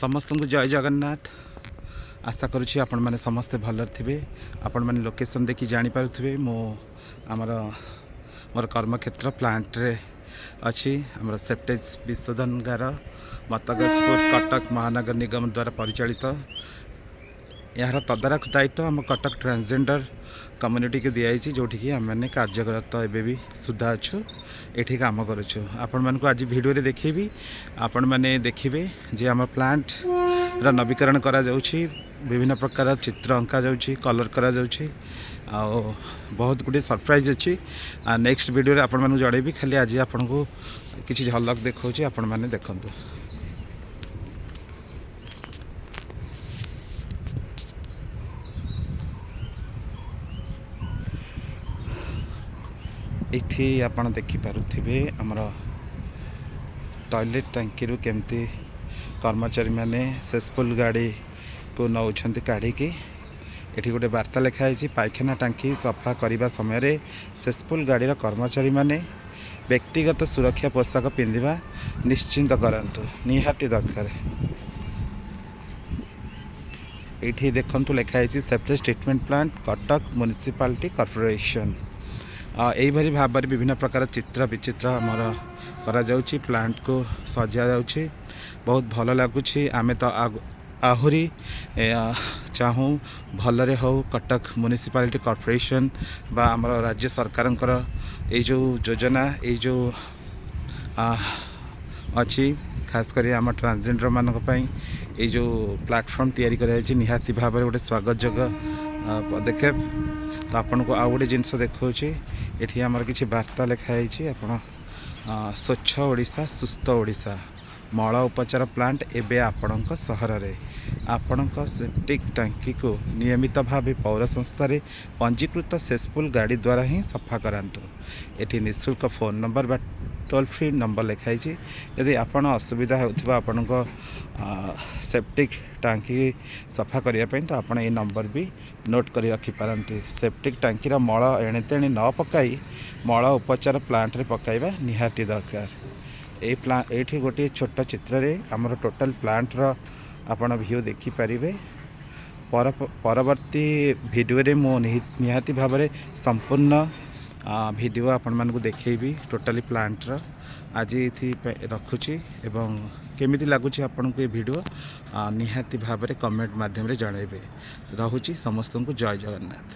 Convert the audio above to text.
ସମସ୍ତଙ୍କୁ ଜୟ ଜଗନ୍ନାଥ। ଆଶା କରୁଛି ଆପଣମାନେ ସମସ୍ତେ ଭଲରେ ଥିବେ। ଆପଣମାନେ ଲୋକେସନ୍ ଦେଖି ଜାଣିପାରୁଥିବେ, ମୁଁ ମୋର କର୍ମକ୍ଷେତ୍ର ପ୍ଲାଣ୍ଟରେ ଅଛି। ଆମର ସେପ୍ଟେଜ୍ ବିଶୋଧନଗାର, ମତଗଜପୁର, କଟକ ମହାନଗର ନିଗମ ଦ୍ୱାରା ପରିଚାଳିତ। ଏହାର ତଦାରଖ ଦାୟିତ୍ୱ ଆମ କଟକ ଟ୍ରାନ୍ସଜେଣ୍ଡର କମ୍ୟୁନିଟିକୁ ଦିଆଯାଇଛି, ଯେଉଁଠିକି ଆମେମାନେ କାର୍ଯ୍ୟରତ ଏବେ ବି ସୁଦ୍ଧା ଅଛୁ, ଏଠି କାମ କରୁଛୁ। ଆପଣମାନଙ୍କୁ ଆଜି ଭିଡ଼ିଓରେ ଦେଖେଇବି, ଆପଣମାନେ ଦେଖିବେ ଯେ ଆମ ପ୍ଲାଣ୍ଟର ନବୀକରଣ କରାଯାଉଛି, ବିଭିନ୍ନ ପ୍ରକାର ଚିତ୍ର ଅଙ୍କାଯାଉଛି, କଲର୍ କରାଯାଉଛି ଆଉ ବହୁତ ଗୁଡ଼ିଏ ସରପ୍ରାଇଜ୍ ଅଛି। ନେକ୍ସଟ ଭିଡ଼ିଓରେ ଆପଣମାନଙ୍କୁ ଜଣେଇବି। ଖାଲି ଆଜି ଆପଣଙ୍କୁ କିଛି ଝଲକ ଦେଖାଉଛି, ଆପଣମାନେ ଦେଖନ୍ତୁ। ଏଇଠି ଆପଣ ଦେଖିପାରୁଥିବେ, ଆମର ଟଏଲେଟ୍ ଟାଙ୍କିରୁ କେମିତି କର୍ମଚାରୀମାନେ ସେସ୍ପୁଲ୍ ଗାଡ଼ିକୁ ନେଉଛନ୍ତି କାଢ଼ିକି। ଏଠି ଗୋଟେ ବାର୍ତ୍ତା ଲେଖା ହେଇଛି, ପାଇଖାନା ଟାଙ୍କି ସଫା କରିବା ସମୟରେ ସେସ୍ପୁଲ୍ ଗାଡ଼ିର କର୍ମଚାରୀମାନେ ବ୍ୟକ୍ତିଗତ ସୁରକ୍ଷା ପୋଷାକ ପିନ୍ଧିବା ନିଶ୍ଚିନ୍ତ କରନ୍ତୁ, ନିହାତି ଦରକାର। ଏଇଠି ଦେଖନ୍ତୁ, ଲେଖା ହେଇଛି septage treatment plant, Cuttack Municipality Corporation। ଏଇଭଳି ଭାବରେ ବିଭିନ୍ନ ପ୍ରକାର ଚିତ୍ର ବିଚିତ୍ର ଆମର କରାଯାଉଛି, ପ୍ଲାଣ୍ଟକୁ ସଜାଯାଉଛି, ବହୁତ ଭଲ ଲାଗୁଛି। ଆମେ ତ ଆହୁରି ଚାହୁଁ ଭଲରେ ହେଉ। କଟକ ମ୍ୟୁନିସିପାଲିଟି କର୍ପୋରେସନ୍ ବା ଆମର ରାଜ୍ୟ ସରକାରଙ୍କର ଏଇ ଯେଉଁ ଯୋଜନା, ଏଇ ଯେଉଁ ଅଛି, ଖାସ କରି ଆମ ଟ୍ରାନ୍ସଜେଣ୍ଡରମାନଙ୍କ ପାଇଁ ଏଇ ଯେଉଁ ପ୍ଲାଟଫର୍ମ ତିଆରି କରାଯାଇଛି, ନିହାତି ଭାବରେ ଗୋଟେ ସ୍ୱାଗତ ଯୋଗ୍ୟ ପଦକ୍ଷେପ। ତ ଆପଣଙ୍କୁ ଆଉ ଗୋଟେ ଜିନିଷ ଦେଖାଉଛି। ଏଠି ଆମର କିଛି ବାର୍ତ୍ତା ଲେଖା ହେଇଛି ଆପଣ, ସ୍ୱଚ୍ଛ ଓଡ଼ିଶା, ସୁସ୍ଥ ଓଡ଼ିଶା। ମଳ ଉପଚାର ପ୍ଲାଣ୍ଟ ଏବେ ଆପଣଙ୍କ ସହରରେ। ଆପଣଙ୍କ ସେପ୍ଟିକ୍ ଟାଙ୍କିକୁ ନିୟମିତ ଭାବେ ପୌର ସଂସ୍ଥାରେ ପଞ୍ଜୀକୃତ ସେସ୍ପୁଲ୍ ଗାଡ଼ି ଦ୍ୱାରା ହିଁ ସଫା କରାନ୍ତୁ। ଏଠି ନିଃଶୁଳ୍କ ଫୋନ୍ ନମ୍ବର ବା ଟୋଲ୍ ଫ୍ରି ନମ୍ବର ଲେଖା ହେଇଛି। ଯଦି ଆପଣ ଅସୁବିଧା ହେଉଥିବ ଆପଣଙ୍କ ସେପ୍ଟିକ୍ ଟାଙ୍କି ସଫା କରିବା ପାଇଁ, ତ ଆପଣ ଏଇ ନମ୍ବର ବି ନୋଟ୍ କରି ରଖିପାରନ୍ତି। ସେପ୍ଟିକ୍ ଟାଙ୍କିର ମଳ ଏଣେ ତେଣେ ନ ପକାଇ ମଳ ଉପଚାର ପ୍ଲାଣ୍ଟରେ ପକାଇବା ନିହାତି ଦରକାର। ଏଇଠି ଗୋଟିଏ ଛୋଟ ଚିତ୍ରରେ ଆମର ଟୋଟାଲ୍ ପ୍ଲାଣ୍ଟର ଆପଣ ଭ୍ୟୁ ଦେଖିପାରିବେ। ପରବର୍ତ୍ତୀ ଭିଡ଼ିଓରେ ମୁଁ ନିହାତି ଭାବରେ ସମ୍ପୂର୍ଣ୍ଣ ଭିଡ଼ିଓ ଆପଣମାନଙ୍କୁ ଦେଖେଇବି ଟୋଟାଲି ପ୍ଲାଣ୍ଟର। ଆଜି ଏଥିପାଇଁ ରଖୁଛି ଏବଂ କେମିତି ଲାଗୁଛି ଆପଣଙ୍କୁ ଏ ଭିଡ଼ିଓ, ନିହାତି ଭାବରେ କମେଣ୍ଟ ମାଧ୍ୟମରେ ଜଣାଇବେ। ରହୁଛି, ସମସ୍ତଙ୍କୁ ଜୟ ଜଗନ୍ନାଥ।